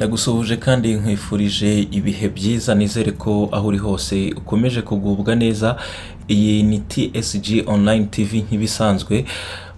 Ndagusuhuje kandi nkwifurije ibihe byiza, nizere ko aho uri hose ukomeje kugubwa neza. Iyi ni TSG Online TV. Nk'ibisanzwe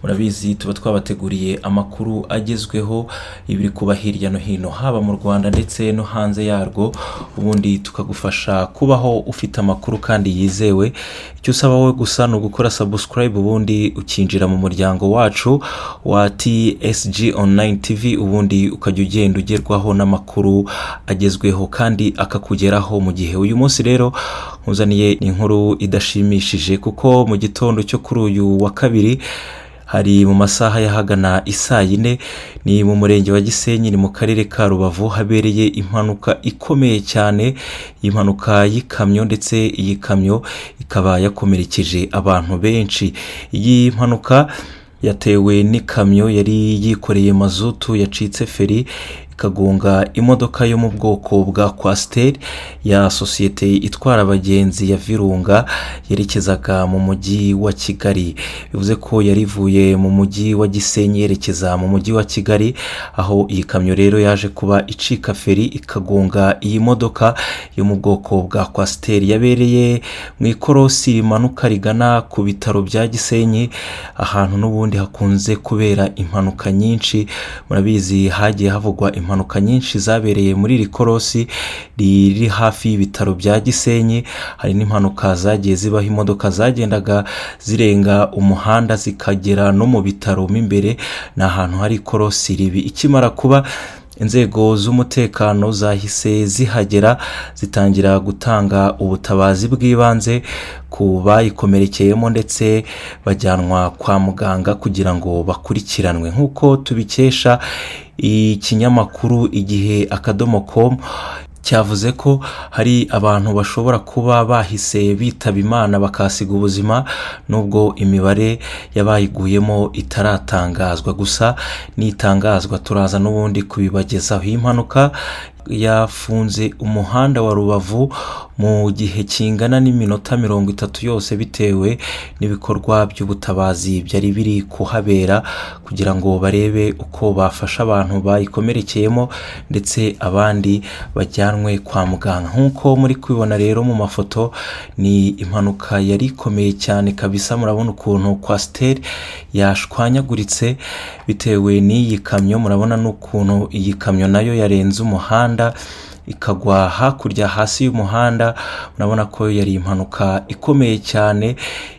murabizi, tuba twabateguriye amakuru agezweho, ibiri kuba hirya no hino, haba mu Rwanda ndetse no hanze yarwo, ubundi tukagufasha kubaho ufite amakuru kandi yizewe. Icyo usaba wowe gusa ni ugukora subscribe, ubundi ukinjira mu muryango wacu wa TSG Online TV, ubundi ukajya ugenda ugerwaho n'amakuru agezweho kandi akakugeraho mu gihe. Uyu munsi rero nkuzaniye inkuru idashimishije, kuko mu gitondo cyo kuri uyu wa kabiri, hari mu masaha y'ahagana isaa 4, ni mu murenge wa Gisenyi, ni mu karere ka Rubavu, habereye impanuka ikomeye cyane, impanuka y'ikamyo, ndetse iyi kamyo ikaba yakomerekeje abantu benshi. Iyi mpanuka yatewe n'ikamyo yari yikoreye mazutu yacitse feri, ikagonga imodoka yo mu bwoko bwa coaster ya sosiyete itwara abagenzi ya Virunga yerekezaga mu mujyi wa Kigali. Bivuze ko yari ivuye mu mujyi wa Gisenyi yerekeza mu mujyi wa Kigali, aho iyi kamyo rero yaje kuba icika feri ikagonga iyi modoka yo mu bwoko bwa coaster. Yabereye mu ikorosi rimanuka rigana ku bitaro bya Gisenyi, ahantu n'ubundi hakunze kubera impanuka nyinshi. Murabizi, hagiye havugwa impanuka nyinshi zabereye muri iri korosi riri hafi y'ibitaro bya Gisenyi. Hari n'impanuka zagiye zibaho, imodoka zagendaga zirenga umuhanda zikagera no mu bitaro mo imbere. Ni ahantu hari ikorosi ribi. Ikimara kuba, inzego z'umutekano zahise zihagera, zitangira gutanga ubutabazi bw'ibanze ku bayikomerekeyemo, ndetse bajyanwa kwa muganga kugira ngo bakurikiranwe. Nk'uko tubikesha ikinyamakuru igihe.com, cyavuze ko hari abantu bashobora kuba bahise bitaba Imana bakahasiga ubuzima, nubwo imibare y'abayiguyemo itaratangazwa. Gusa nitangazwa turaza n'ubundi kubibagezaho. Iyi mpanuka yafunze umuhanda wa Rubavu mu gihe kingana n'iminota 30 yose, bitewe n'ibikorwa by'ubutabazi byari biri kuhabera kugira ngo barebe uko bafasha abantu bayikomerekeyemo, ndetse abandi bajyanwe kwa muganga. Nk'uko muri kubibona rero mu mafoto, ni impanuka yari ikomeye cyane kabisa. Murabona ukuntu coaster yashwanyaguritse bitewe n'iyi kamyo. Murabona n'ukuntu iyi kamyo nayo yarenze umuhanda ikagwa hakurya hasi y'umuhanda. Murabona ko yari impanuka ikomeye cyane.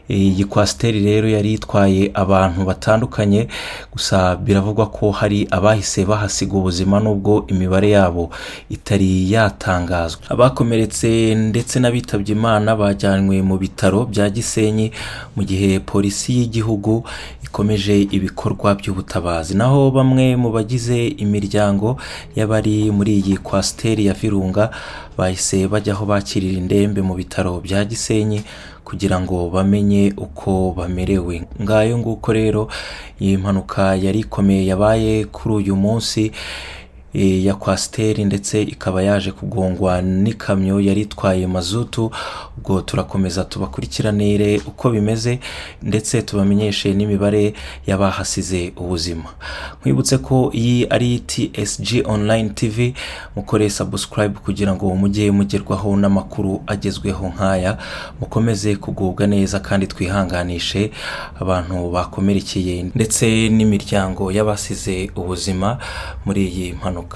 Iyi coaster rero yari itwaye abantu batandukanye, gusa biravugwa ko hari abahise bahasiga ubuzima, nubwo imibare yabo itari yatangazwa. Abakomeretse ndetse n'abitabye Imana bajyanywe mu bitaro bya Gisenyi, mu gihe polisi y'igihugu ikomeje ibikorwa by'ubutabazi. Naho bamwe mu bagize imiryango y'abari muri iyi coaster ya Virunga bahise bajya aho bakirira indembe mu bitaro bya Gisenyi kugira ngo bamenye uko bamerewe. Ngayo nguko rero, iyi mpanuka yari ikomeye yabaye kuri uyu munsi ya coaster, ndetse ikaba yaje kugongwa n'ikamyo yari itwaye mazutu. Ubwo turakomeza tubakurikiranire uko bimeze, ndetse tubamenyeshe n'imibare y'abahasize ubuzima. Nkwibutse ko iyi ari TSG Online TV. Mukore subscribe kugira ngo mujye mugerwaho n'amakuru agezweho nk'aya. Mukomeze kugubwa neza, kandi twihanganishe abantu bakomerekeye ndetse n'imiryango y'abasize ubuzima muri iyi mpanuka.